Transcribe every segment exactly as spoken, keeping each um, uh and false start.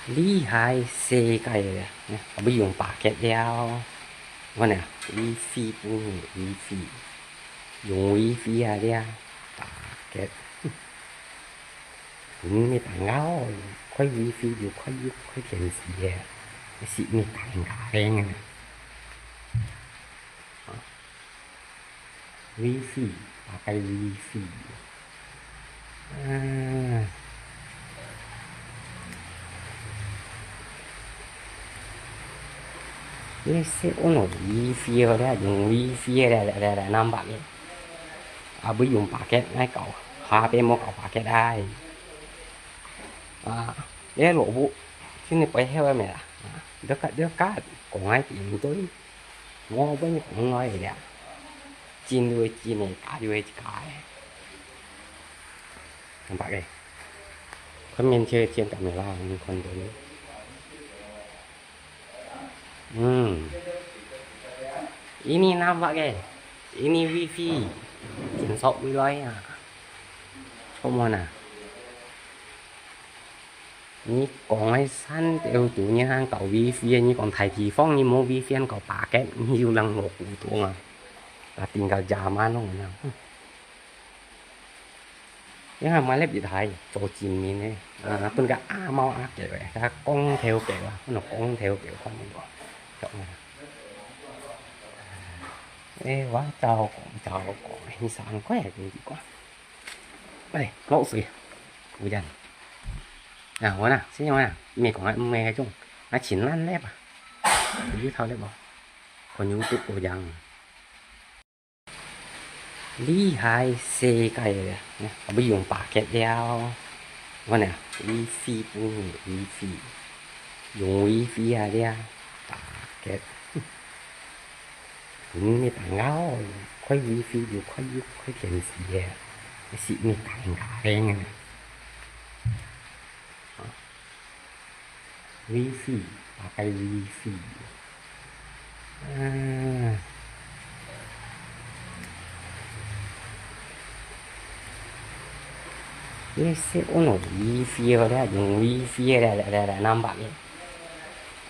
厲害世界个，啊，毋用巴結了。我呢，WiFi分你，WiFi，用WiFi啊了，巴結。你乜當搞，開WiFi又開又開電視个，係乜當搞个啊？ WiFi，打開WiFi。啊。你識用WiFi个咧，用WiFi个咧，咧，咧，咧，nampak个。啊，毋用巴結，𠊎搞，下擺莫搞巴結啊。啊，你老母，今日背後个咩啦？啊，dekat，dekat，講𠊎對毋對？ 我分你講來个，真就係真个，假就係假个。明白个？看面前个camera，你看到無？嗯。Ini nampak个，ini WiFi，緊縮回來啊。著無啊？ 你講个山頂肚，你還搞WiFi，你講大地方，你無WiFi，搞巴結，你有人落古董啊？啊，定搞zaman咯，你看。你還買了一台做證明个，啊，分个阿貓阿狗个，啊，光頭狗啊，分个光頭狗看你無？著無？誒，我照講，照講，你三塊還幾塊？ 哎，落水，有影。啊，我呢，先用啊，毋係講啊，毋係該種，啊，盡爛粒啊，有一套粒無？可能有毒有影。厲害世界个，啊，毋用巴結了。我呢，WiFi分你，WiFi，用WiFi啊了，巴結。 你乜當搞，開WiFi又開又開電視个，係乜當搞个啊？WiFi，打開WiFi。啊。你識用WiFi个咧，用WiFi个咧，咧，咧，咧，nampak个。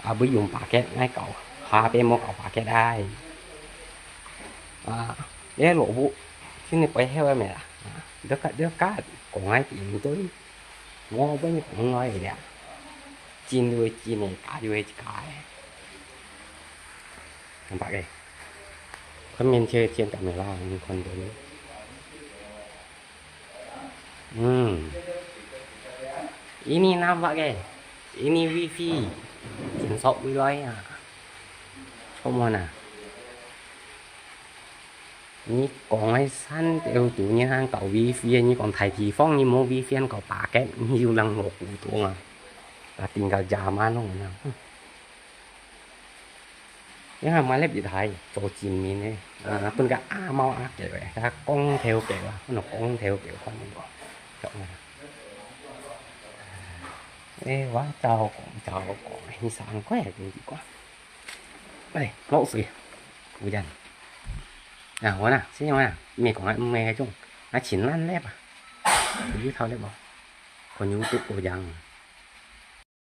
啊，毋用巴結，𠊎搞，下擺莫搞巴結啊。啊，你老母，今日背後个咩啦？啊，dekat，dekat，講𠊎對毋對？我分你講來个，真就係真个，假就係假个。明白个？看面前个camera，你看到無？ 嗯。Ini nampak个，ini WiFi，緊縮回來啊。著無啊？你講个山頂肚，你還搞WiFi，你講大地方，你無WiFi，搞巴結，你有人落古董啊？啊，定搞zaman咯，你看。 你還買了一台做證明个，啊，分个阿貓阿狗个，啊，光頭狗啊，分个光頭狗看你無？著無？誒，我照講，照講，你三塊還幾塊？哎，落水，有影。啊，我呢，先用啊，毋係講啊，毋係該種，啊，盡爛粒啊，有一套粒無？可能有毒有影。